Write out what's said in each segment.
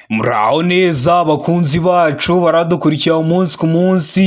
Muraho neza bakunzi bacu baradukurikira umunsi ku munsi.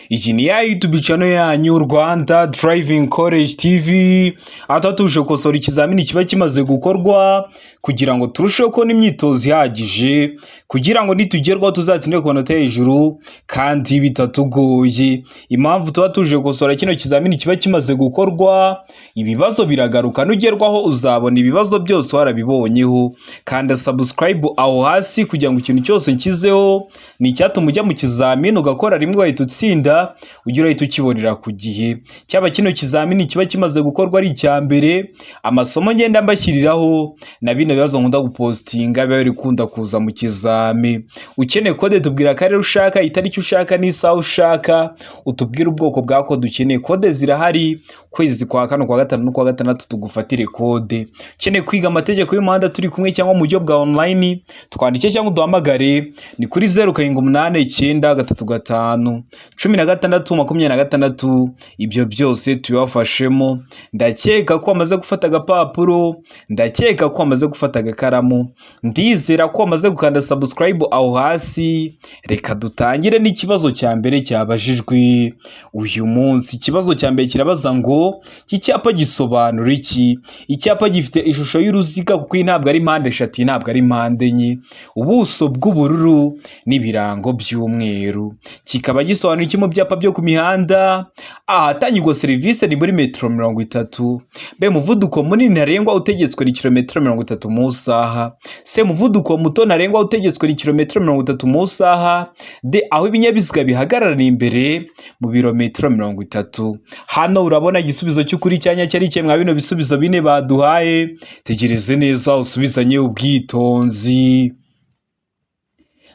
Iyi ni ya YouTube channel yanyu, Rwanda Driving College TV, aho tuba tuje gukosora ikizamini kiba kimaze gukorwa kugira ngo turusheho kubona imyitozo ihagije, kugira ngo nitugerwaho tuzatsinde ku manota hejuru kandi bitatugoye. Impamvu tuba tuje gukosora kino kizamini kiba kimaze gukorwa, ibibazo biragaruka. Nugerwaho uzabona ibibazo byose warabibonyeho. Kanda subscribe aho hasi kugira ngo ikintu cyose nshyizeho ni icyatuma ujya mu kizamini ugakora rimwe ugahita utsinda, ujye urahita ukibonera ku gihe. Cyaba kino kizamini kiba kimaze gukorwa ari icya mbere, amasomo ngenda mbashyiriraho na bino bibazo nkunda gupostinga biba bikunda kuza mu kizami. Ukeneye kode, tubwira akarere ushaka, itariki ushaka n'isaha ushaka, utubwire ubwoko bwa kode ukeneye. Kode zirahari, kwezi kwa kane, kwa gatanu no kwa gatandatu tugufatire kode. Ukeneye kwiga amategeko y'umuhanda turi kumwe cyangwa mu buryo bwa online, twandike cyangwa uduhamagare, ni kuri 0789351626. Ibyo byose tubibafashemo. Ndakeka ko wamaze gufata agapapuro, ndakeka ko wamaze gufata agakaramu, ndizera ko wamaze gukanda subscribe aho hasi. Reka dutangire n'ikibazo cya mbere cyabajijwe uyu munsi. Ikibazo cya mbere kirabaza ngo: iki cyapa gisobanura iki? Icyapa gifite ishusho y'uruziga, kuko iyi ntabwo ari mpande eshatu, iyi ntabwo ari mpande enye, ubuso bw'ubururu n'ibirango by'umweru, kikaba gisobanura iki mu byapa byo ku mihanda? Ahatangirwa serivisi ni muri metero 30. B, umuvuduko munini ntarengwa utegetswe ni kilometero 30 mu isaha. C, umuvuduko muto ntarengwa utegetswe ni kilometero 30 mu isaha. D, aho ibinyabiziga bihagarara imbere mu birometero 30. Hano urabona igisubizo cy'ukuri cyanya cyari kimwe mwa bino bisubizo bine baduhaye. Tegereze neza usubizanye ubwitonzi.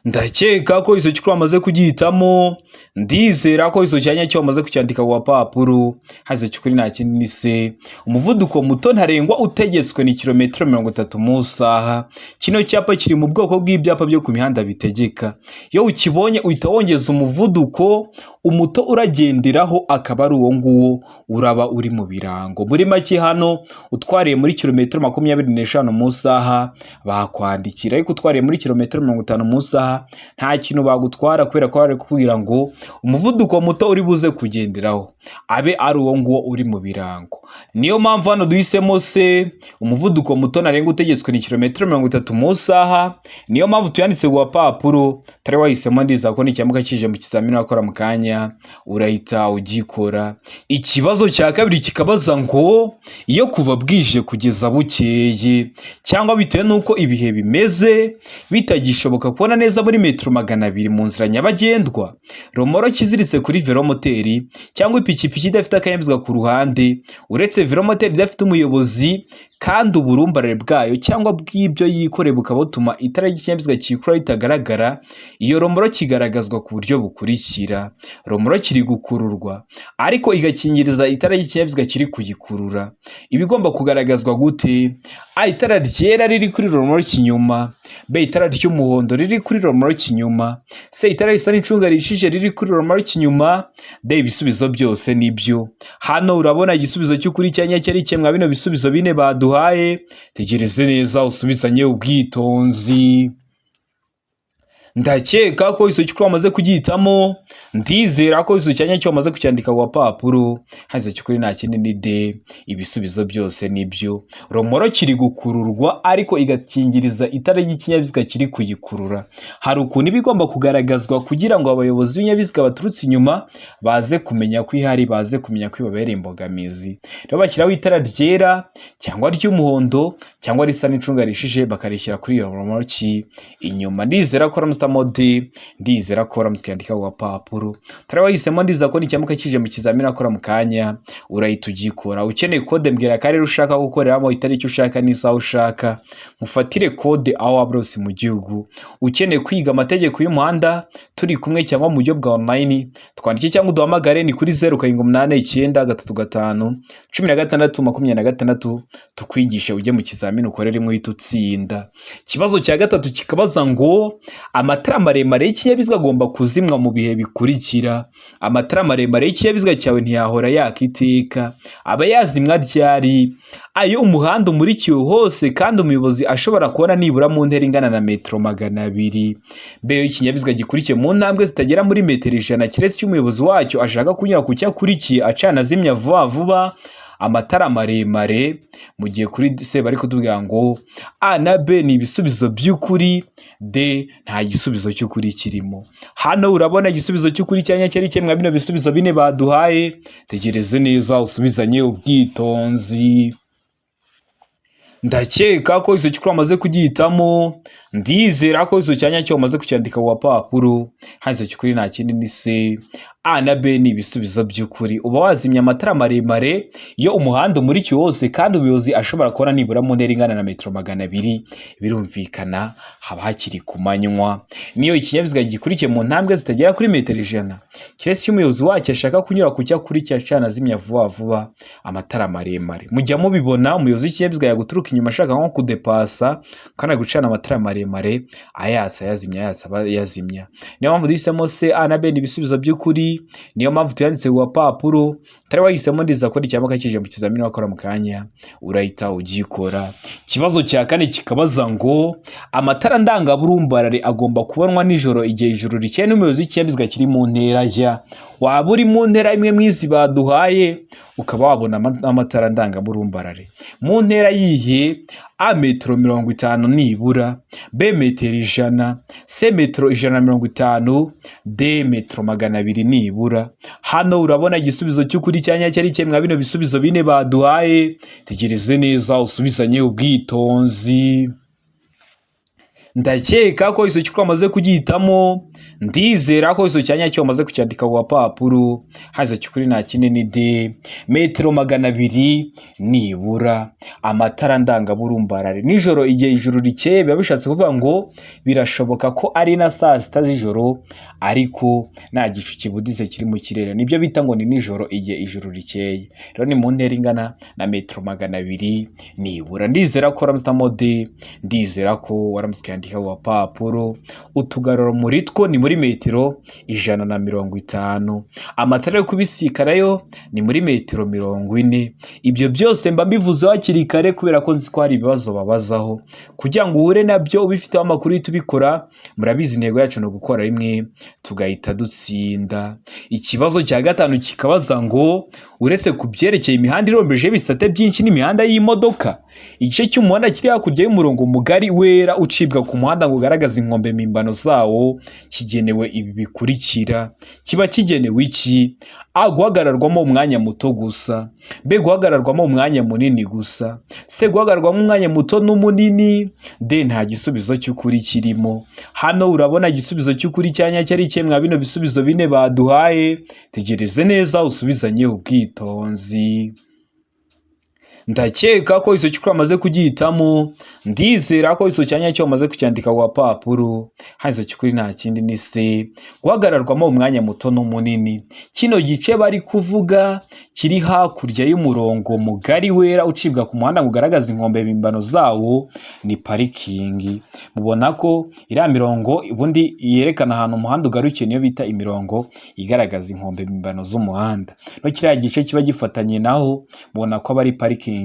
Ndakeka ko icyo cy'ukuri wamaze kugihitamo, ndizera ko icyo cyanya cyo wamaze kucyandika ku gapapuro. Haze cy'ukuri nta kindi ni C, umuvuduko muto ntarengwa utegetswe ni kilometero 30 mu isaha. Kino cyapa kiri mu bwoko bw'ibyapa byo ku mihanda bitegeka. Iyo ukibonye uhita wongeza umuvuduko, umuto uragenderaho akaba ari uwo nguwo uraba uri mu birango. Muri make, hano utwariye muri kilometero 25 mu isaha bakwandikira, ariko utwariye muri kilometero 50 mu isaha nta kintu bagutwara, kubera ko bari kukubwira ngo umuvuduko muto uri buze kugenderaho abe ari uwo nguwo uri mu birango. Niyo mpamvu hano duhisemo C, umuvuduko muto ntarengwa utegetswe ni kilometero 30 mu isaha. Niyo mpamvu tuyanditse ku gapapuro. Utari wahisemo, ndizera ko nicyamuka kije mu kizamini wakora mu kanya urahita ugikora. Ikibazo cya kabiri kikabaza ngo: iyo kuva bwije kugeza bukeye, cyangwa bitewe n'uko ibihe bimeze, bitagishoboka kubona neza muri metero 200 mu nzira nyabagendwa, romoroki iziritse kuri velomoteri cyangwa ipikipiki idafite akanyabiziga ku ruhande uretse velomoteri idafite umuyobozi, kandi uburumbarare bwayo cyangwa bw'ibyo yikoreye bukaba butuma itara ry'ikinyabiziga cyikurura ritagaragara, iyo romoroki igaragazwa ku buryo bukurikira: romoroki iri gukururwa ariko igakingiriza itara ry'ikinyabiziga kiri kuyikurura, iba igomba kugaragazwa gute? A, itara ryera riri kuri romoroki inyuma. B, itara ry'umuhondo riri kuri romoroki inyuma. C, itara risa n'icunga rihishije riri kuri romoroki inyuma. D, ibisubizo byose nibyo. Hano urabona igisubizo cy'ukuri cyanya cyari kimwe bino bisubizo bine baduhaye. Tegereze neza usubizanye ubwitonzi. Ndakeka ko icyo cy'ukuri wamaze kugihitamo, ndizera ko icyo cyanya cyo wamaze kucyandika ku gapapuro. Hano icyo cy'ukuri nta kindi ni D, ibisubizo byose nibyo. Romoroki iri gukururwa ariko igakingiriza itara ry'ikinyabiziga kiri kuyikurura. Hari ukuntu iba igomba kugaragazwa kugira ngo abayobozi b'ibinyabiziga baturutse inyuma baze kumenya ko ihari, baze kumenya ko ibabereye imbogamizi. Rero bashyiraho itara ryera cyangwa ry'umuhondo cyangwa risa n'icunga rishije, bakarishyira kuri iyo romoroki inyuma. Ndizera ko uramutse D, ndizera ko uramutse ukiyandika ku gapapuro. Utari wahisemo, ndizera ko nicyamuka kije mu kizamini akora mu kanya urahita ugikora. Ukeneye kode, mbwira akarere ushaka gukoreramo, itariki ushaka n'isaha ushaka, mufatire kode aho waba hose mu gihugu. Ukeneye kwiga amategeko y'umuhanda turi kumwe cyangwa mu buryo bwa online, twandike cyangwa uduhamagare, ni kuri 0789351626, tukwigishe ujye mu kizamini ukore rimwe uhita utsinda. Ikibazo cya gatatu kikabaza ngo: amategeko y'umuhanda ateganya ko Amatara maremare y'ikinyabiziga agomba kuzimwa mu bihe bikurikira. Amatara maremare y'ikinyabiziga cyawe ntiyahora yaka iteka, aba yazimwa ryari? Ayo umuhanda umurikiwe hose kandi umuyobozi ashobora kubona nibura mu ntera ingana na metero 200. B, iyo ikinyabiziga gikurikiye mu ntambwe zitagera muri metero 100, keretse iyo umuyobozi wacyo ashaka kunyura ku cyo akurikiye acana azimya vuba vuba amatara maremare. Mu gihe kuri C bari kutubwira ngo A na B ni ibisubizo by'ukuri, D nta gisubizo cy'ukuri kirimo. Hano urabona igisubizo cy'ukuri cyanya cyari kimwe bino bisubizo bine baduhaye. Tegereze neza usubizanye ubwitonzi. Ndakeka ko icyo cy'ukuri wamaze kugihitamo, ndizera ko icyo cyanya cyo wamaze kucyandika ku gapapuro. Hano icyo cy'ukuri nta kindi ni C. A na B ni ibisubizo by'ukuri. Uba wazimya amatara maremare iyo umuhanda umurikiwe wose kandi umuyobozi ashobora kubona nibura mu ntera ingana na metero 200. Birumvikana haba hakiri ku manywa. Niyo ikinyabiziga gikurikiye mu ntambwe zitagera kuri metero 100, keretse iyo umuyobozi wacyo ashaka kunyura ku cyo akurikiye acana azimya vuba vuba amatara maremare. Mujya mubibona, umuyobozi w'ikinyabiziga yaguturuka inyuma ashaka nko kudepasa kandi ari gucana amatara maremare, ayatsa ayazimya, ayatsa ayazimya. Niyo mpamvu duhisemo C. A na B ni ibisubizo by'ukuri, niyo mpamvu tuyanditse ku gapapuro. Utari wahisemo, ndiza ko icyaba kije mu kizamini wakora mu kanya urahita ugikora. Ikibazo cya kane kikabaza ngo amatara ndangaburumbarare agomba kubonwa nijoro igihe ijoro rikeye n'umuyobozi w'ikinyabiziga kiri mu ntera ajya. Waba uri mu ntera imwe mw'izi baduhaye, ukaba wabona amatara ndangaburumbarare mu ntera yihe? A, metero 50 nibura, B, metero 100, C, metero 150, D, metero 200 nibura. Hano urabona igisubizo cy'ukuri cyanya cyari kimwe bino bisubizo bine baduhaye. Tegereze neza usubizanye ubwitonzi. Ndakeka ko icyo cy'ukuri wamaze kugihitamo, ndizera ko icyo cyanya cyo wamaze kucyandika ku gapapuro. Hano icyo cy'ukuri nta kindi ni D, metero 200 nibura. Amatara ndangaburumbarare nijoro igihe ijoro rikeye, biba bishatse kuvuga ngo birashoboka ko ari na saa sita z'ijoro ariko nta gicu kibuditse kiri mu kirere, nibyo bita ngo ni nijoro igihe ijoro rikeye. Rero ni mu ntera ingana na metero 200 nibura. Ndizera ko waramutse D, ndizera ko waramutse ukandika ku gapapuro. Utugaruro muri two ni muri metero 150, amatara yo kubisikana yo ni muri metero 40. Ibyo byose mba mbivuze hakiri kare kubera ko nzi ko hari ibibazo babazaho, kugira ngo uhure nabyo ubifiteho amakuru uhite ubikora. Murabizi, intego yacu ni ugukora rimwe tugahita dutsinda. Ikibazo cya gatanu kikabaza ngo uretse ku byerekeye imihanda irombeje ibisate byinshi n'imihanda y'imodoka, igice cy'umuhanda kiri hakurya y'umurongo mugari wera ucibwa ku muhanda ngo ugaragaze inkombe mpimbano zawo kigenewe ibi bikurikira. Kiba kigenewe iki? A, guhagararwamo umwanya muto gusa, B, guhagararwamo umwanya munini gusa, C, guhagararwamo umwanya muto n'umunini, D, nta gisubizo cy'ukuri kirimo. Hano urabona igisubizo cy'ukuri cyanya cyari kimwe bino bisubizo bine baduhaye. Tegereze neza usubizanye ubwitonzi. Ndakeka ko icyo cy'ukuri wamaze kugihitamo, ndizera ko icyo cyanya cyo wamaze kucyandika ku gapapuro. Hano icyo cy'ukuri nta kindi ni C, guhagararwamo umwanya muto n'umunini. Kino gice bari kuvuga kiri hakurya y'umurongo mugari wera ucibwa ku muhanda ngo ugaragaze inkombe mpimbano zawo ni parikingi. Mubona ko iriya mirongo ubundi yerekana ahantu umuhanda ugarukiye, niyo bita imirongo igaragaza inkombe mpimbano z'umuhanda. No kiriya gice kiba gifatanye naho, mubona ko aba ari parikingi,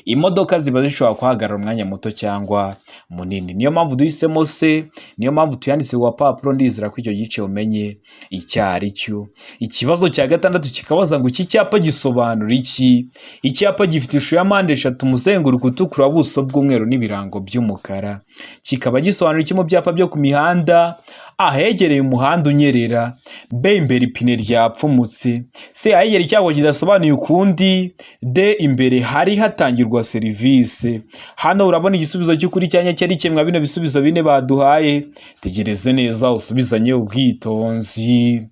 imodoka ziba zishobora kuhagarara umwanya muto cyangwa munini. Niyo mpamvu duhisemo C, niyo mpamvu tuyanditse ku gapapuro. Ndizera ko icyo gice umenye icyo ari cyo. Ikibazo cya gatandatu kikabaza ngo iki cyapa gisobanura iki? Icyapa gifite ishusho ya mpande eshatu, umuzenguruko utukura, ubuso bw'umweru n'ibirango by'umukara, kikaba gisobanura iki mu byapa byo ku mihanda? Ahegereye umuhanda unyerera, B, imbere ipine ryapfumutse, C, ahegereye icyago kidasobanuye ukundi, D, imbere hari hatangirwa serivisi. Hano urabona igisubizo cy'ukuri cyanya cyari kimwe bino bisubizo bine baduhaye. Tegereze neza usubizanye ubwitonzi.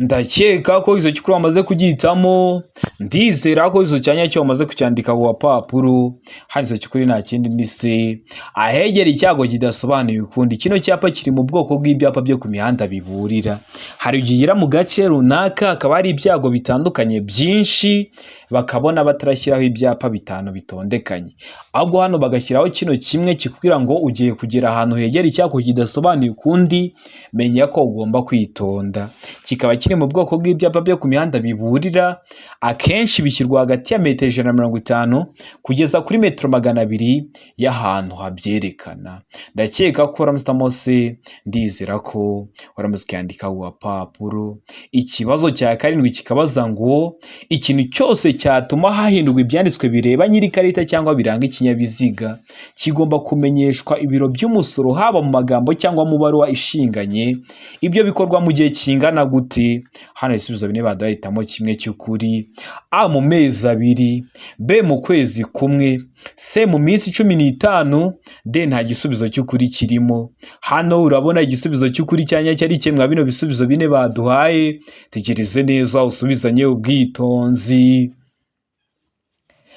Ndakeka ko izo cyukuri wamaze kugihitamo. Ndizera ko izo cyanya cyo wamaze kucyandika ku gapapuro. Hano izo cyukuri nta kindi ni se ahegera icyago kidasobanuye ukundi. Kino cyapa kiri mu bwoko bw'ibyapa byo ku mihanda biburira. Hari igihe ugera mu gace runaka hakaba hari ibyago bitandukanye byinshi, bakabona batarashyiraho ibyapa bitanu bitondekanye, ahubwo hano bagashyiraho kino kimwe kikubwira ngo ugiye kugera ahantu hegera icyago kidasobanuye ukundi, menya ko ugomba kwitonda. Kikaba kiri mu bwoko bw'ibyapa byo ku mihanda biburira. Akenshi bishyirwa hagati ya metero 150 kugeza kuri metero 200 y'ahantu habyerekana. Ndakeka ko waramutse se, ndizera ko waramutse ukiyandika ku gapapuro. Ikibazo cya karindwi kikabaza ngo ikintu cyose cyatuma hahindurwa ibyanditswe bireba nyiri ikarita cyangwa biranga ikinyabiziga kigomba kumenyeshwa ibiro by'umusoro, haba mu magambo cyangwa mu baruwa ishinganye. Ibyo bikorwa mu gihe kingana gute? Hano ibisubizo bine baduhitamo kimwe cy'ukuri. A mu mezi 2, B mu kwezi kumwe, C mu minsi 15, D nta gisubizo cy'ukuri kirimo. Hano urabona igisubizo cy'ukuri cyanya cyari kimwe bino bisubizo bine baduhaye. Tegereze neza usubizanye ubwitonzi.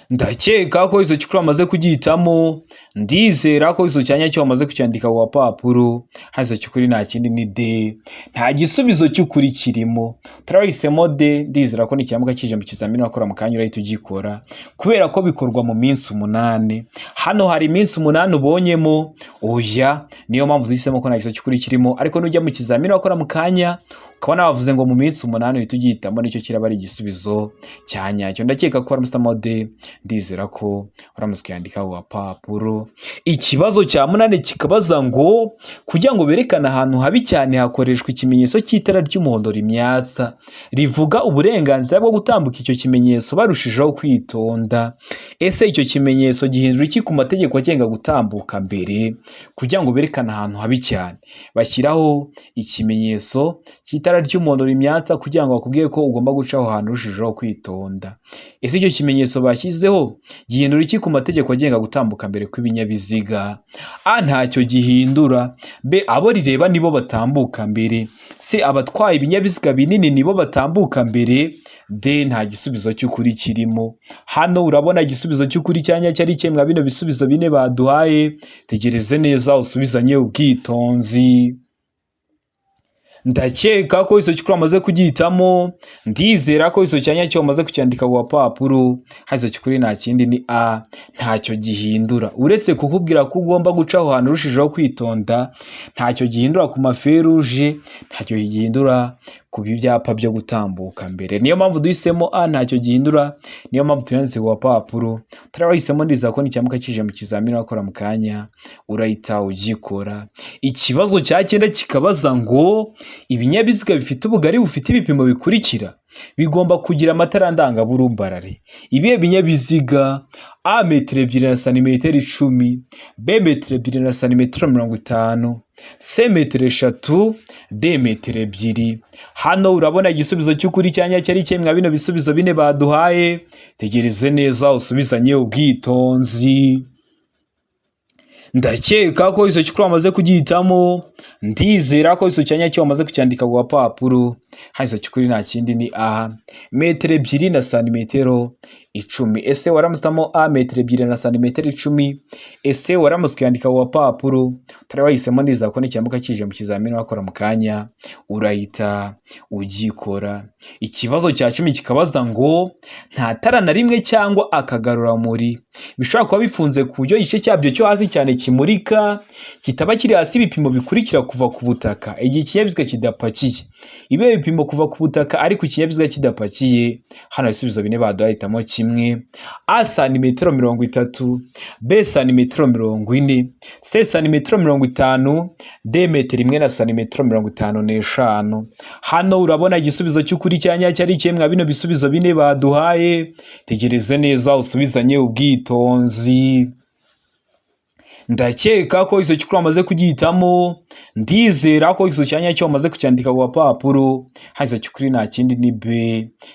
Ndakeka ko izo cyukuri wamaze kugihitamo. Ndizera ko izo cyanya cyo wamaze kucyandika ku gapapuro. Hano izo cyukuri nta kindi ni D, nta gisubizo cy'ukuri kirimo. Turabahisemo D. Ndizera ko nikiramuka kije mu kizamini wakora mu kanya urahita ugikora, kubera ko bikorwa mu minsi 8. Hano hari iminsi 8 ubonyemo? Oya. Niyo mpamvu duhisemo ko nta gisubizo cy'ukuri kirimo. Ariko nujya mu kizamini wakora mu kanya ukabona bavuze ngo mu minsi 8, uhita ugihitamo, nicyo kiraba ari igisubizo cya nyacyo. Ndakeka ko waramutse D. Ndizera ko waramutse ukiyandika ku gapapuro. Ikibazo cya munani kikabaza ngo kugira ngo berekane ahantu habi cyane hakoreshwa ikimenyetso cy'itara ry'umuhondo rimyatsa rivuga uburenganzira bwo gutambuka icyo kimenyetso barushijeho kwitonda. Ese icyo kimenyetso gihindura iki ku mategeko agenga gutambuka mbere? Kugira ngo berekane ahantu habi cyane bashyiraho ikimenyetso cy'itara ry'umuhondo rimyatsa kugira ngo bakubwire ko ugomba guca aho hantu urushijeho kwitonda. Ese icyo kimenyetso bashyizeho gihindura iki ku mategeko agenga gutambuka mbere kw'ibinyabiziga? A ntacyo gihindura, B abo rireba nibo batambuka mbere, C abatwaye ibinyabiziga binini nibo batambuka mbere, D nta gisubizo cy'ukuri kirimo. Hano urabona igisubizo cy'ukuri cyanya cyari kimwe bino bisubizo bine baduhaye. Tegereze neza usubizanye ubwitonzi. Ndakeka ko izo cyukuri wamaze kugihitamo. Ndizera ko izo cyanya cyo wamaze kucyandika ku gapapuro. Hano izo cyukuri nta kindi ni A, ntacyo gihindura uretse kukubwira ko ugomba guca aho hantu urushijeho kwitonda. Ntacyo gihindura ku maferuje, ntacyo gihindura ku byapa byo gutambuka mbere. Niyo mpamvu duhisemo A, ntacyo gihindura. Niyo mpamvu tuyanditse ku gapapuro. Turabahisemo, ndizera ko nikiramuka kije mu kizamini wakora mu kanya urahita ugikora. Ikibazo cya cyenda kikabaza ngo ibinyabiziga bifite ubugari bufite ibipimo bikurikira bigomba kugira amatara ndangaburumbarare. Ibihe binyabiziga? A metero 2 na santimetero 10, B metero 2 na santimetero 50, C metero 3, D metero 2. Hano urabona igisubizo cy'ukuri cyanya cyari kimwe bino bisubizo bine baduhaye. Tegereze neza usubizanye ubwitonzi. Ndakeka ko izo cyukuri wamaze kugihitamo. Ndizera ko izo cyanya cyo wamaze kucyandika ku gapapuro. Hano izo cyukuri nta kindi ni A metero 2 na santimetero 10. Ese waramutse A metero 2 na santimetero 10? Ese waramutse ukiyandika ku gapapuro? Utari wahisemo, ndizera ko nikiramuka kije mu kizamini wakora mu kanya urahita ugikora. Ikibazo cya 10 kikabaza ngo nta tara na rimwe cyangwa akagaruramuri bishobora kuba bifunze ku buryo igice cyabyo cyo hasi cyane kimurika kitaba kiri hasi ibipimo bikurikira kuva ku butaka igihe ikinyabiziga kidapakiye. Ibihe bipimo kuva ku butaka ariko ikinyabiziga kidapakiye? Hano ibisubizo bine baduhitamo kimwe. A santimetero 30, B santimetero 40, C santimetero 50, D metero 1 na santimetero 55. Hano urabona igisubizo cy'ukuri cya nyacyo ari kimwe bino bisubizo bine baduhaye. Tegereze neza usubizanye ubwitonzi. Ndakeka ko icyo cy'ukuri wamaze kugihitamo. Ndizera ko icyo cyanya cyo wamaze kucyandika ku gapapuro. Hano cy'ukuri nta kindi ni B,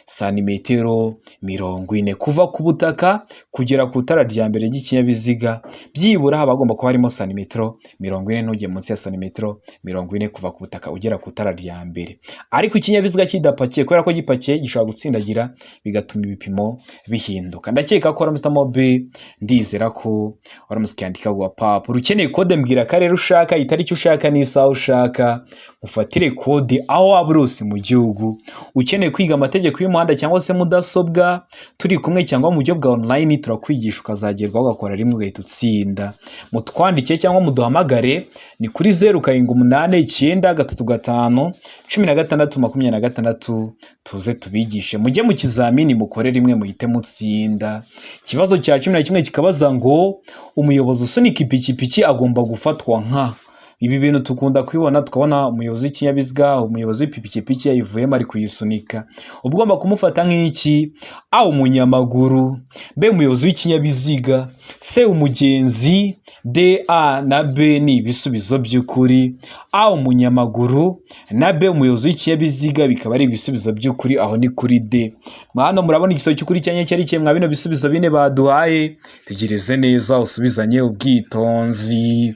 santimetero 40 kuva ku butaka kugera ku itara rya mbere ry'ikinyabiziga. Byibura haba hagomba kuba harimo santimetero 40, ntujye munsi ya santimetero 40 kuva ku butaka ugera ku itara rya mbere. Ariko ikinyabiziga kidapakiye, kubera ko gipakiye gishobora gutsindagira bigatuma ibipimo bihinduka. Ndakeka ko waramutse B, ndizera ko waramutse ukiyandika ku gapapuro. Ukeneye kode, mbwira akarere ushaka, itariki ushaka n'isaha ushaka, ufatire kode aho waba uri hose mu gihugu. Ukeneye kwiga amategeko y'umuhanda cyangwa se mudasobwa, turi kumwe cyangwa mu buryo bwa online turakwigisha, ukazagerwaho ugakora rimwe ugahita utsinda. Mutwandike cyangwa muduhamagare, ni kuri 0789351626, tuze tubigishe, mujye mu kizamini mukore rimwe muhite mutsinda. Ikibazo cya 11 kikabaza ngo umuyobozi usunika ipikipiki agomba gufatwa nka. Ibi bintu tukunda kubibona, tukabona umuyobozi w'ikinyabiziga, umuyobozi w'ipikipiki yayivuyemo ari kuyisunika, uba ugomba kumufata nk'iki? A, umunyamaguru; B, umuyobozi w'ikinyabiziga; C, umugenzi; D, A na B ni ibisubizo by'ukuri. A, umunyamaguru, na B, umuyobozi w'ikinyabiziga, bikaba ari ibisubizo by'ukuri. Aho ni kuri D. Hano murabona igisubizo cy'ukuri cyanya cyari kimwe mwa bino bisubizo bine baduhaye. Tegereze neza usubizanye ubwitonzi.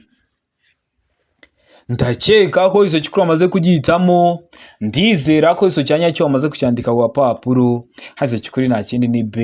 Ndakeka ko icyo cy'ukuri wamaze kugihitamo. Ndizera ko icyo cyanya cyo wamaze kucyandika ku gapapuro. Hano icyo cy'ukuri nta kindi ni B,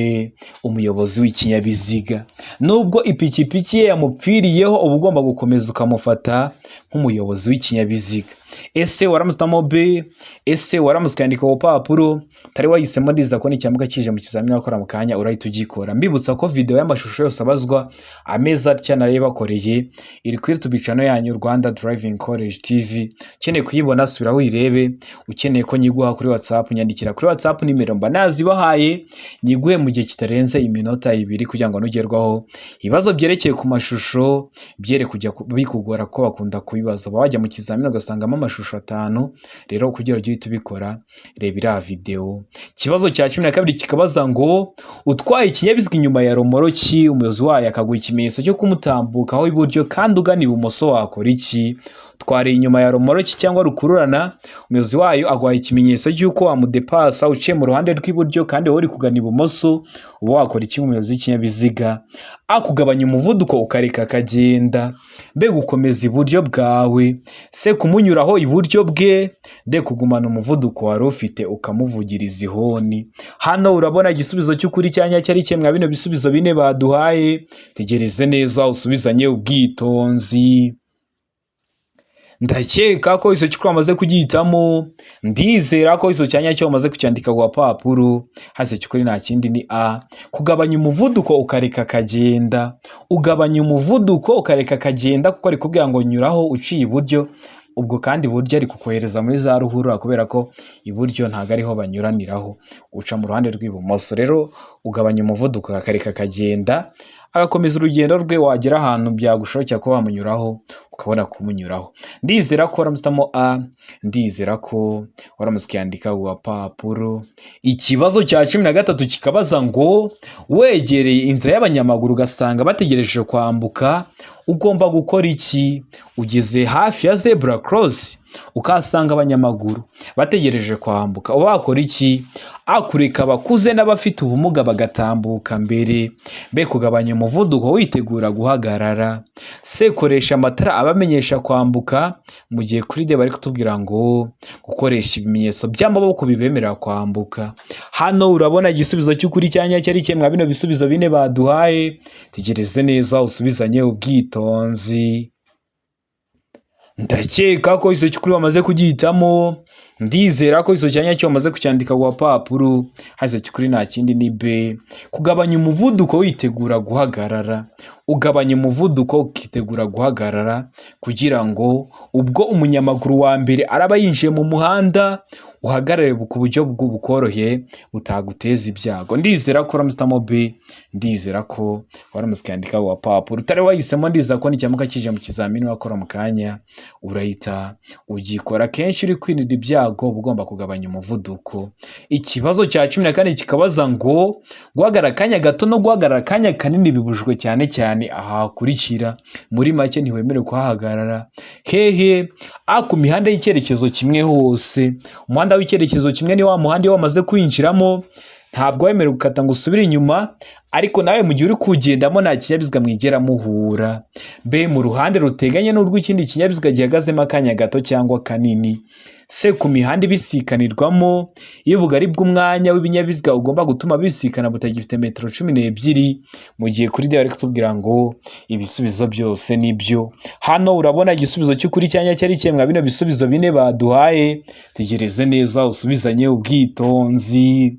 umuyobozi w'ikinyabiziga. Nubwo ipikipiki ye yamupfiriyeho, uba ugomba gukomeza ukamufata nk'umuyobozi w'ikinyabiziga. Ese waramusitamo B? Ese waramutse ukandika ku rupapuro? Utari wahisemo, ndiza ko nicyamuka kije mu kizamini wakora mu kanya urahita ugikora. Mbibutsa ko video y'amashusho yose abazwa ameza atya narayibakoreye, iri kuri YouTube channel yanyu Rwanda Driving College TV. Ukeneye kuyibona, subira uyirebe. Ukeneye ko nyiguha kuri WhatsApp, nyandikira kuri WhatsApp, nimero mba nazibahaye, nyiguhe mu gihe kitarenze iminota 2, kugira ngo nugerwaho ibibazo byerekeye ku mashusho byere kujya bikugora, ko bakunda kubibaza. Wajya mu kizamini ugasangamo amashusho 5. Rero kugira ujye uhita ubikora, reba iriya videwo. Ikibazo cya 12 kikabaza ngo utwaye ikinyabiziga inyuma ya romoroki, umuyobozi wayo akaguha ikimenyetso cyo kumutambukaho iburyo kandi ugana ibumoso, wakora iki? Twari inyuma ya romoroki cyangwa rukururana, umuyobozi wayo aguha ikimenyetso cy'uko wamudepasa uciye mu ruhande rw'iburyo kandi wowe uri kugana ibumoso, uba wakora iki umuyobozi w'ikinyabiziga? A, kugabanya umuvuduko ukareka akagenda; B, gukomeza iburyo bwawe; C, kumunyuraho iburyo bwe; D, kugumana umuvuduko wari ufite ukamuvugiriza ihoni. Hano urabona igisubizo cy'ukuri cyanya cyari kimwe mwa bino bisubizo bine baduhaye. Tegereze neza usubizanye ubwitonzi. Ndakeka ko icyo cy'ukuri wamaze kugihitamo. Ndizera ko icyo cyanya cyo wamaze kucyandika ku gapapuro. Hasi cy'ukuri nta kindi ni A, kugabanya umuvuduko ukareka akagenda. Ugabanya umuvuduko ukareka akagenda, kuko ari kubwira ngo nyuraho uciye iburyo, ubwo kandi iburyo ari kukohereza muri za ruhurura, kubera ko iburyo ntabwo ariho banyuraniraho, uca mu ruhande rw'ibumoso. Rero ugabanya umuvuduko akareka akagenda, agakomeza urugendo rwe, wagera ahantu byagushobokera kuba wamunyuraho ukabona kumunyuraho. Ndizera ko waramusitamo A, ndizera ko waramutse ukiyandika ku gapapuro. Ikibazo cya 13 kikabaza ngo wegereye inzira y'abanyamaguru ugasanga bategereje kwambuka, ugomba gukora iki? Ugeze hafi ya zebra cross ukahasanga abanyamaguru bategereje kwambuka, uba wakora iki? A, kureka abakuze n'abafite ubumuga bagatambuka mbere; B, kugabanya umuvuduko witegura guhagarara; C, koresha amatara abamenyesha kwambuka; mu gihe kuri D bari kutubwira ngo gukoresha ibimenyetso by'amaboko bibemerera kwambuka. Hano urabona igisubizo cy'ukuri cyanya cyari kimwe mwa bino bisubizo bine baduhaye. Tegereze neza usubizanye ubwitonzi. Ndakeka ko icyo cy'ukuri wamaze kugihitamo. Ndizera ko icyo cyanya cyo wamaze kucyandika ku gapapuro. Hasi icyo cy'ukuri nta kindi ni B, kugabanya umuvuduko witegura guhagarara. Ugabanya umuvuduko ukitegura guhagarara, kugira ngo ubwo umunyamaguru wa mbere araba yinjiye mu muhanda uhagarare ku buryo bukoroheye butaguteza ibyago. Ndizera ko uramusitamo B, ndizera ko waramutse ukandika ku gapapuro. Utari wahisemo, ndizera ko nicyamuka kije mu kizamini wakora mu kanya urahita ugikora. Kenshi uri kwirinda ibyago. icyago, uba ugomba kugabanya umuvuduko. Ikibazo cya 14 kikabaza ngo guhagarara akanya gato no guhagarara akanya kanini bibujijwe cyane cyane aha hakurikira. Muri make ntiwemerewe kuhahagarara. Hehe? A, ku mihanda y'icyerekezo kimwe hose. Umuhanda w'icyerekezo kimwe ni wa muhanda iyo wamaze kwinjiramo ntabwo wemerewe gukata ngo usubire inyuma, ariko nawe mu gihe uri kuwugendamo nta kinyabiziga mwigera muhura. B, mu ruhande ruteganye n'urw'ikindi kinyabiziga gihagazemo akanya gato cyangwa kanini. C, ku mihanda ibisikanirwamo iyo ubugari bw'umwanya w'ibinyabiziga ugomba gutuma bisikana butagifite metero 12. Mu gihe kuri D bari kutubwira ngo ibisubizo byose ni byo. Hano urabona igisubizo cy'ukuri cyanya cyari kimwe bino bisubizo bine baduhaye. Tegereze neza usubizanye ubwitonzi.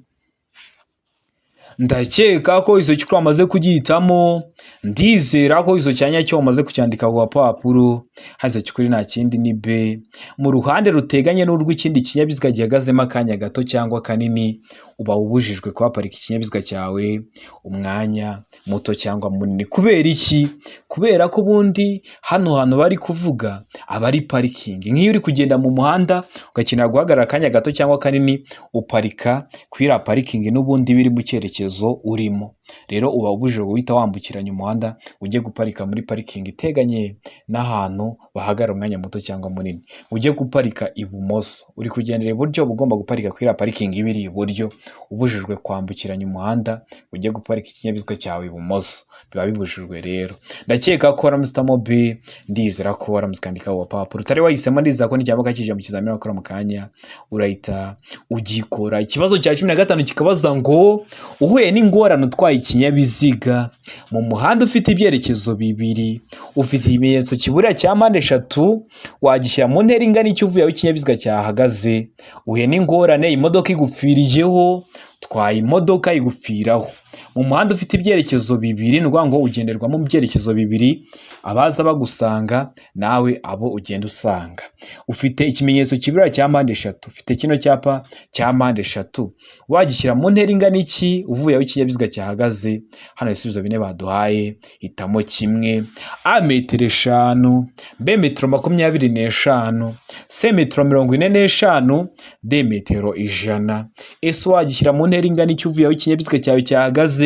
Ndakeka ko izo cy'ukuri wamaze kugihitamo. Ndizera ko izo cyanya cyo wamaze kucyandika ku gapapuro. Haza cy'ukuri nta kindi ni B, mu ruhande ruteganye n'urw'ikindi kinyabiziga gihagazemo akanya gato cyangwa kanini. Uba ubujijwe kuhaparika ikinyabiziga cyawe umwanya muto cyangwa munini. Kubera iki? Kubera ko ubundi hano hantu bari kuvuga aba ari parikingi. Nk'iyo uri kugenda mu muhanda ugakenera guhagarara akanya gato cyangwa kanini, uparika kuri iriya parikingi n'ubundi biri mu cyerekezo urimo. Rero uba ubujijwe guhita wambukiranya umuhanda ujye guparika muri parikingi iteganye n'ahantu bahagarara umwanya muto cyangwa munini, ujye guparika ibumoso. Uri kugendera iburyo, uba ugomba guparika kuri iriya parikingi iba iri iburyo. Ubujijwe kwambukiranya umuhanda ujye guparika ikinyabiziga cyawe ibumoso, biba bibujijwe. Rero ndakeka ko waramutse B, ndizera ko waramutse ukandika papuro. Utari wahisemo, ndizera ko n'icyambuka kije mu kizamini wakora mu kanya urahita ugikora. Ikibazo cya 15 kikabaza ngo uhuye n'ingorane utwaye ikinyabiziga mu muhanda ufite ibyerekezo bibiri, ufite ikimenyetso kiburira cya mpande eshatu, wagishyira mu ntera ingana icyo uvuye aho ikinyabiziga cyahagaze? Uhuye n'ingorane, imodoka igupfiriyeho, utwaye imodoka igupfiraho mu muhanda ufite ibyerekezo bibiri. Ni ukuvuga ngo ugenderwamo mu byerekezo bibiri, abaza bagusanga nawe abo ugenda usanga. Ufite ikimenyetso kiburira cya mpande eshatu, ufite kino cyapa cya mpande eshatu, wagishyira mu ntera ingana iki uvuye aho ikinyabiziga cyahagaze? Hano ibisubizo bine baduhaye, hitamo kimwe. A, metero 5, B, metero 25, C, metero 45, D, metero 100. Ese wagishyira mu ntera ingana iki uvuye aho ikinyabiziga cyawe cyahagaze?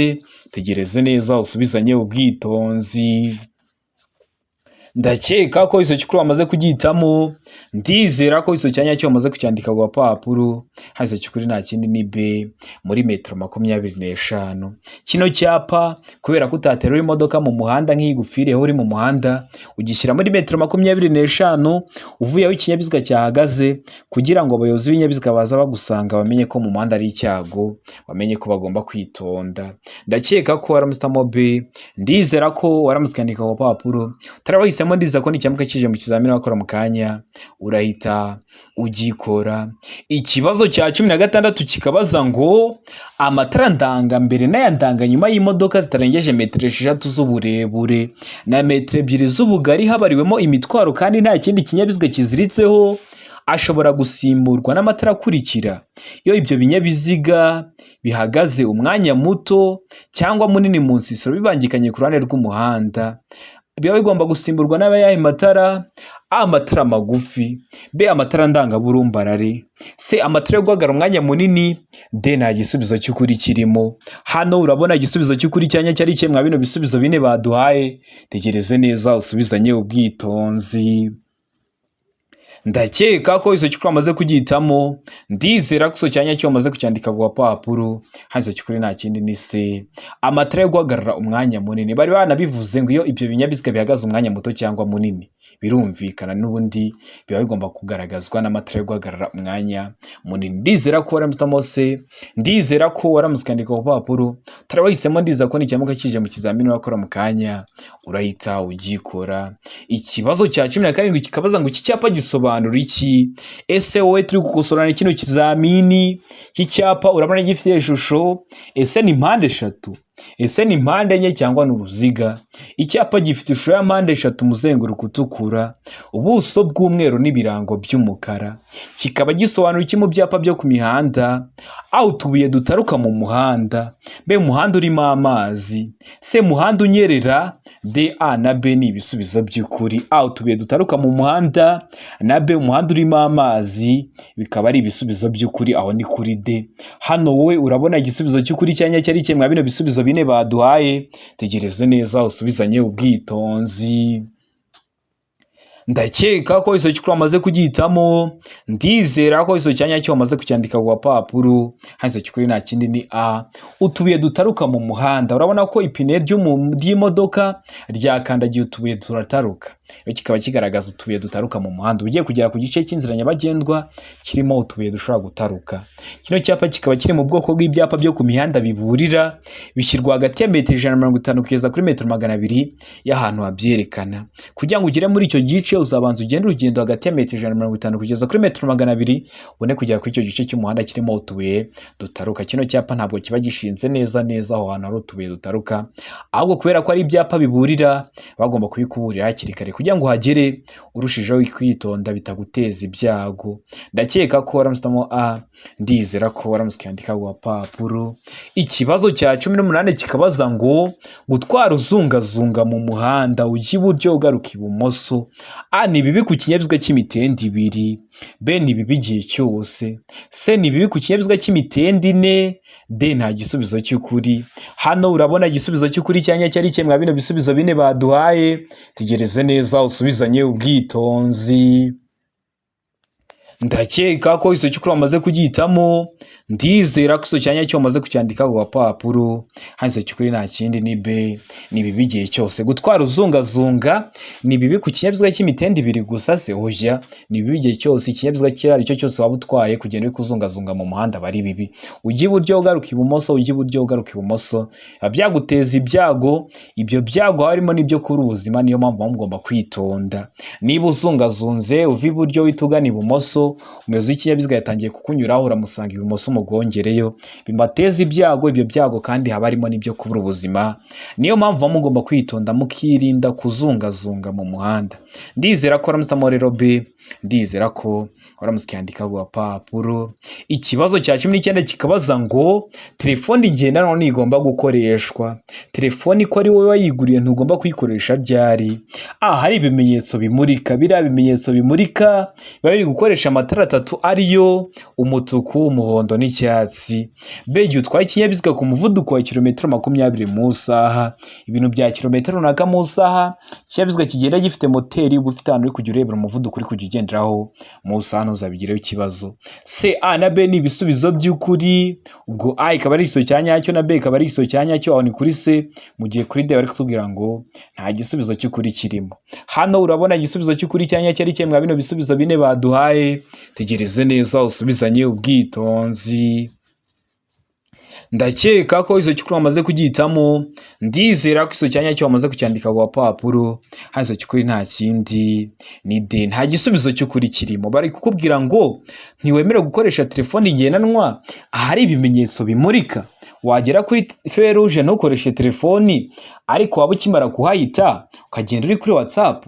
Tegereze neza usubizanye ubwitonzi. Ndakeka ko iso cy'ukuri wamaze kugihitamo. Ndizera ko iso cyanya cyo wamaze kucyandika ku gapapuro. Hano cy'ukuri nta kindi ni B, muri metero 25. Kino cyapa, kubera ko utaterura imodoka mu muhanda nk'iyigupfiriyeho uri mu muhanda, ugishyira muri metero 25 uvuye aho ikinyabiziga cyahagaze, kugira ngo abayobozi b'ibinyabiziga baza bagusanga bamenye ko mu muhanda ari icyago, bamenye ko bagomba kwitonda. Ndakeka ko waramutse B, ndizera ko waramutse ukandika ku gapapuro. Utari wahisemo, ndizera ko nicyamuka kije mu kizamini wakora mu kanya urahita ugikora. Ikibazo cya 16 kikabaza ngo amatara ndangambere n'aya ndanganyuma y'imodoka zitarengeje metero 6 z'uburebure na metero 2 z'ubugari habariwemo imitwaro kandi nta kindi kinyabiziga kiziritseho, ashobora gusimburwa n'amatara akurikira iyo ibyo binyabiziga bihagaze umwanya muto cyangwa munini mu nsisiro bibangikanye ku ruhande rw'umuhanda. Biba bigomba gusimburwa n'ayahe matara? A, amatara magufi, B, amatara ndangaburumbarare, C, amatara yo guhagarara umwanya munini, D, nta gisubizo cy'ukuri kirimo. Hano urabona igisubizo cy'ukuri cyanya cyari kimwe bino bisubizo bine baduhaye. Tegereze neza usubizanye ubwitonzi. Ndakeka ko iso cy'ukuri wamaze kugihitamo. Ndizera ko iso cyanya cyo wamaze kucyandika ku gapapuro. Hano iso cy'ukuri nta kindi ni C, amatara yo guhagarara umwanya munini. Bari banabivuze ngo iyo ibyo binyabiziga bihagaze umwanya muto cyangwa munini, birumvikana n'ubundi biba bigomba kugaragazwa n'amatara yo guhagarara umwanya munini. Ndizera ko waramutse C, ndizera ko waramutse ukandika ku gapapuro. Utari wahisemo, ndizera ko nicyamuka kije mu kizamini wakora mu kanya urahita ugikora. Ikibazo cya 17 kikabaza ngo iki cyapa gisobanura iki? Ese wowe turi gukosorana kino kizamini, iki cyapa urabona gifite ishusho, ese ni mpande eshatu? Ese ni mpande enye cyangwa ni uruziga? Icyapa gifite ishusho ya mpande eshatu, umuzenguruko utukura, ubuso bw'umweru n'ibirango by'umukara, kikaba gisobanura iki mu byapa byo ku mihanda? A, utubuye dutaruka mu muhanda. B, umuhanda urimo amazi. C, umuhanda unyerera. D, A na B ni ibisubizo by'ukuri. A, utubuye dutaruka mu muhanda, na B, umuhanda urimo amazi, bikaba ari ibisubizo by'ukuri. Aho ni kuri D. Hano wowe urabona igisubizo cy'ukuri cyanya cyari kimwe bino bisubizo bine baduhaye? Tegereze neza usubizanye ubwitonzi. Ndakeka ko iso cy'ukuri wamaze kugihitamo. Ndizera ko iso cyanya cyo wamaze kucyandika ku gapapuro. Hano iso cy'ukuri nta kindi ni A, utubuye dutaruka mu muhanda. Urabona ko ipine ry'imodoka ryakandagiye utubuye turataruka, rero kikaba kigaragaza utubuye dutaruka mu muhanda. Ugiye kugera ku gice cy'inzira nyabagendwa kirimo utubuye dushobora gutaruka. Kino cyapa kikaba kiri mu bwoko bw'ibyapa byo ku mihanda biburira, bishyirwa hagati ya metero 150 kugeza kuri metero 200 y'ahantu habyerekana. Kugira ngo ugere muri icyo gice, uzabanza ugende urugendo hagati ya metero 150 kugeza kuri metero 200, ubone kugera kuri icyo gice cy'umuhanda kirimo utubuye dutaruka. Kino cyapa ntabwo kiba gishinze neza neza aho hantu hari utubuye dutaruka, ahubwo kubera ko ari ibyapa biburira, bagomba kubikuburira hakiri kare kugira ngo uhagere urushijeho kwitonda, bitaguteza ibyago. Ndakeka ko waramusitamo A, ndizera ko waramutse ukandika ku gapapuro. Ikibazo cya 18 kikabaza ngo: gutwara uzungazunga mu muhanda, ujya iburyo ugaruka ibumoso, A, ni bibi ku kinyabiziga cy'imitende ibiri. B, ni bibi igihe cyose. C, ni bibi ku kinyabiziga cy'imitende ine. D, nta gisubizo cy'ukuri. Hano urabona igisubizo cy'ukuri cyanya cyari kimwe bino bisubizo bine baduhaye? Tegereze neza usubizanye ubwitonzi. Ndakeka ko iso cy'ukuri wamaze kugihitamo. Ndizera ko iso cyanya cyo wamaze kucyandika ku gapapuro. Hano iso cy'ukuri nta kindi ni B, ni bibi igihe cyose. Gutwara uzungazunga ni bibi ku kinyabiziga cy'imitende ibiri gusa se? Oya, ni bibi igihe cyose. Ikinyabiziga icyo ari cyo cyose waba utwaye, kugenda uri kuzungazunga mu muhanda aba ari bibi. Ujya iburyo ugaruka ibumoso, ujya iburyo ugaruka ibumoso, biba byaguteza ibyago. Ibyo byago harimo n'ibyo kuri ubuzima, niyo mpamvu muba mugomba kwitonda. Niba uzungazunze uva iburyo uhita ugana ibumoso, umuyobozi w'ikinyabiziga yatangiye kukunyuraho, uramusanga ibumoso umugongereyo, bibateza ibyago. Ibyo byago kandi haba harimo n'ibyo kubura ubuzima, niyo mpamvu muba mugomba kwitonda mukirinda kuzungazunga mu muhanda. Ndizera ko waramutse rero B, ndizera ko waramutse ukiyandika ku gapapuro. Ikibazo cya 19 kikabaza ngo: telefoni ngendanwa ntigomba gukoreshwa, telefoni ko ari wowe wayiguriye ntugomba kuyikoresha ryari? A, hari ibimenyetso bimurika. Biriya bimenyetso bimurika biba biri gukoresha amatara atatu, ariyo umutuku, umuhondo n'icyatsi. B, igihe utwaye ikinyabiziga ku muvuduko wa kilometero 20 mu isaha. Ibintu bya kilometero runaka mu isaha, ikinyabiziga kigenda gifite moteri, uba ufite ahantu uri kujya urebera umuvuduko uri kujya ugenderaho mu isaha, ntuzabigireho ikibazo. C, A na B ni ibisubizo by'ukuri. Ubwo A ikaba ari igisubizo cya nyacyo na B ikaba ari igisubizo cya nyacyo, aho ni kuri C, mu gihe kuri D bari kutubwira ngo nta gisubizo cy'ukuri kirimo. Hano urabona igisubizo cy'ukuri cya nyacyo ari kimwe bino bisubizo bine baduhaye? Tegereze neza usubizanye ubwitonzi. Ndakeka ko iso cy'ukuri wamaze kugihitamo. Ndizera ko iso cyanya cyo wamaze kucyandika ku gapapuro. Hano iso cy'ukuri nta kindi ni D, nta gisubizo cy'ukuri kirimo. Bari kukubwira ngo ntiwemerewe gukoresha telefoni ngendanwa ahari ibimenyetso bimurika. Wagera kuri feruje ntukoreshe telefoni, ariko waba ukimara kuhayita ukagenda uri kuri WhatsApp?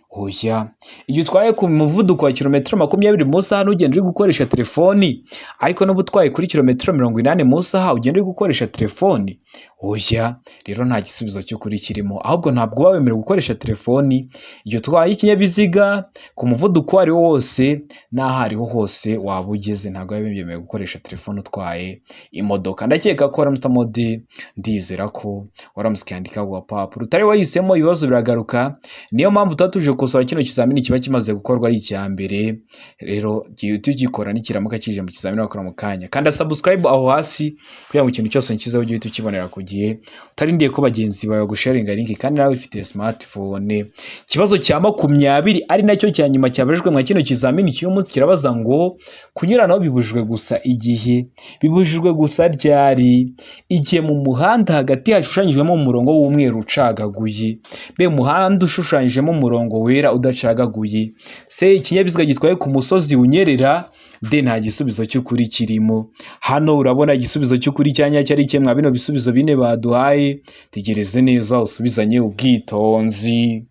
Oya. Igihe utwaye ku muvuduko wa kilometero 20 mu isaha, ntugenda uri gukoresha telefoni, ariko n'uba utwaye kuri kilometero 80 mu isaha, ugenda uri gukoresha telefoni? Oya. Rero nta gisubizo cy'ukuri kirimo, ahubwo ntabwo uba wemerewe gukoresha telefoni igihe utwaye ikinyabiziga ku muvuduko uwo ari wo wose n'aho ariho hose waba ugeze. Ntabwo biba byemewe gukoresha telefone utwaye imodoka. Ndakeka ko waramutse D, ndizera ko waramutse ukandika ku gapapuro. Utari wahisemo, ibibazo biragaruka, niyo mpamvu tuba tuje gukosora kino kizamini kiba kimaze gukorwa ari icya mbere. Rero tugikora nikiramuka kije mu kizamini bakora mu kanya. Kanda subscribe aho hasi kugira ngo ikintu cyose nshyizeho ujye uhita ukibonera ku gihe, utarindiye ko bagenzi bawe bagusharinga link kandi nawe ufite smartphone. Ikibazo cya 20, ari nacyo cya nyuma cyabajijwe mwa kino kizamini cy'uyu munsi, kirabaza ngo: kunyuranaho bibujijwe gusa igihe, bibujijwe gusa ryari? Igihe mu muhanda hagati hashushanyijwemo umurongo w'umweru ucagaguye. B, umuhanda ushushanyijemo umurongo wera udacagaguye, C ikinyabiziga gitwaye ku musozi unyerera, D nta gisubizo cy'ukuri kirimo. Hano urabona igisubizo cy'ukuri cya nyacyo ari kimwe bino bisubizo bine baduhaye. Tegereze neza usubizanye ubwitonzi.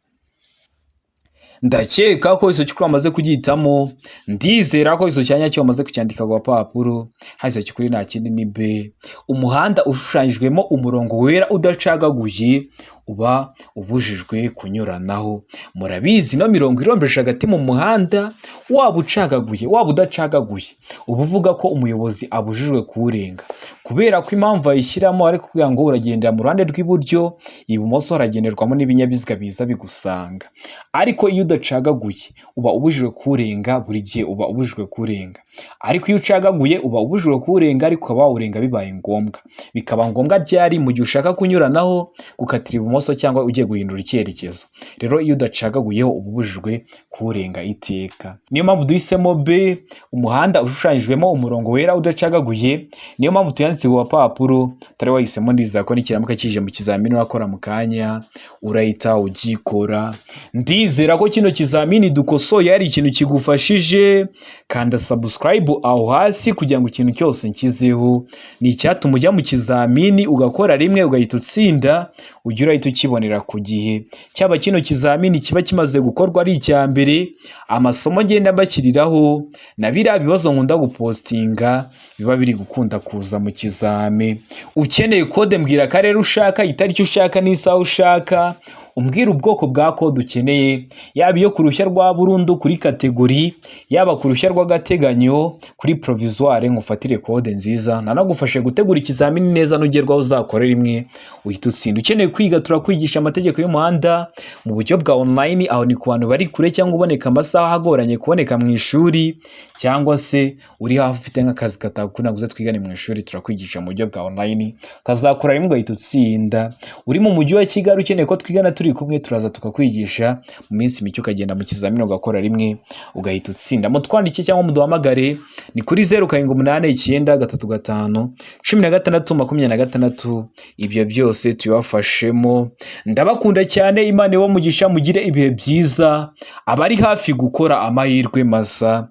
Ndakeka ko icyo cy'ukuri wamaze kugihitamo, ndizera ko icyo cya nyacyo wamaze kucyandika ku gapapuro. Hano icyo cy'ukuri nta kindi ni B. Umuhanda ushushanyijwemo umurongo wera udacagaguye uba ubujijwe kunyuranaho. Murabizi, ino mirongo irombeje hagati mu muhanda, waba ucagaguye waba udacagaguye, uba uvuga ko umuyobozi abujijwe kuwurenga, kubera ko impamvu ayishyiramo ari kugira ngo uragendera mu ruhande rw'iburyo, ibumoso haragenderwamo n'ibinyabiziga biza bigusanga. Ariko iyo udacagaguye uba ubujijwe kuwurenga, buri gihe uba ubujijwe kuwurenga. Ariko iyo ucagaguye uba ubujijwe kuwurenga, ariko ukaba wawurenga bibaye ngombwa. Bikaba ngombwa ryari? Mu gihe ushaka kunyuranaho, gukatira ibumoso cyangwa ugiye guhindura icyerekezo. Rero iyo udacagaguyeho uba ubujijwe kuwurenga iteka. Niyo mpamvu duhisemo B, umuhanda ushushanyijwemo umurongo wera udacagaguye. Niyo mpamvu tuyanditse ku gapapuro. Utari wahisemo, ndizera ko nikiramuka kije mu kizamini urakora mu kanya urahita ugikora. Ndizera ko kino kizamini dukosoye hari ikintu kigufashije. Kanda subscribe aho hasi kugira ngo ikintu cyose nshyizeho ni icyatuma ujya mu kizamini ugakora rimwe ugahita utsinda, ujya urahita ukibonera ku gihe. Cyaba kino kizamini kiba kimaze gukorwa ari icya mbere, amasomo ngenda mbashyiriraho na biriya bibazo nkunda gupostinga biba biri gukunda kuza mu kizame. Ukeneye kode, mbwira akarere ushaka, itariki ushaka n'isaha ushaka, umbwira ubwoko bwa kode ukeneye, yaba iyo ku ruhushya rwa burundu kuri catégorie, yaba ku ruhushya rw'agateganyo kuri provisoire, ngufatire kode nziza nanagufashe gutegura ikizamini neza, nugerwaho uzakorera rimwe uhita utsinda. Ukeneye kwiga, turakwigisha amategeko y'umuhanda mu buryo bwa online. Aho ni ku bantu bari kure cyangwa uboneka amasaha agoranye kuboneka mu ishuri, cyangwa se uri hafi ufite nk'akazi katakunda ngo uze twigane mu ishuri, turakwigisha mu buryo bwa online kazakora rimwe ugahita utsinda. Uri mu mujyi wa Kigali ukeneye ko twigana turi kumwe, turaza tukakwigisha mu minsi mike ukagenda mu kizamini ugakora rimwe ugahita utsinda. Mutwandike cyangwa muduhamagare, ni kuri 0789351626. Ibyo byose tubibafashemo. Ndabakunda cyane, Imana ibahe umugisha, mugire ibihe byiza. Abari hafi gukora, amahirwe masa.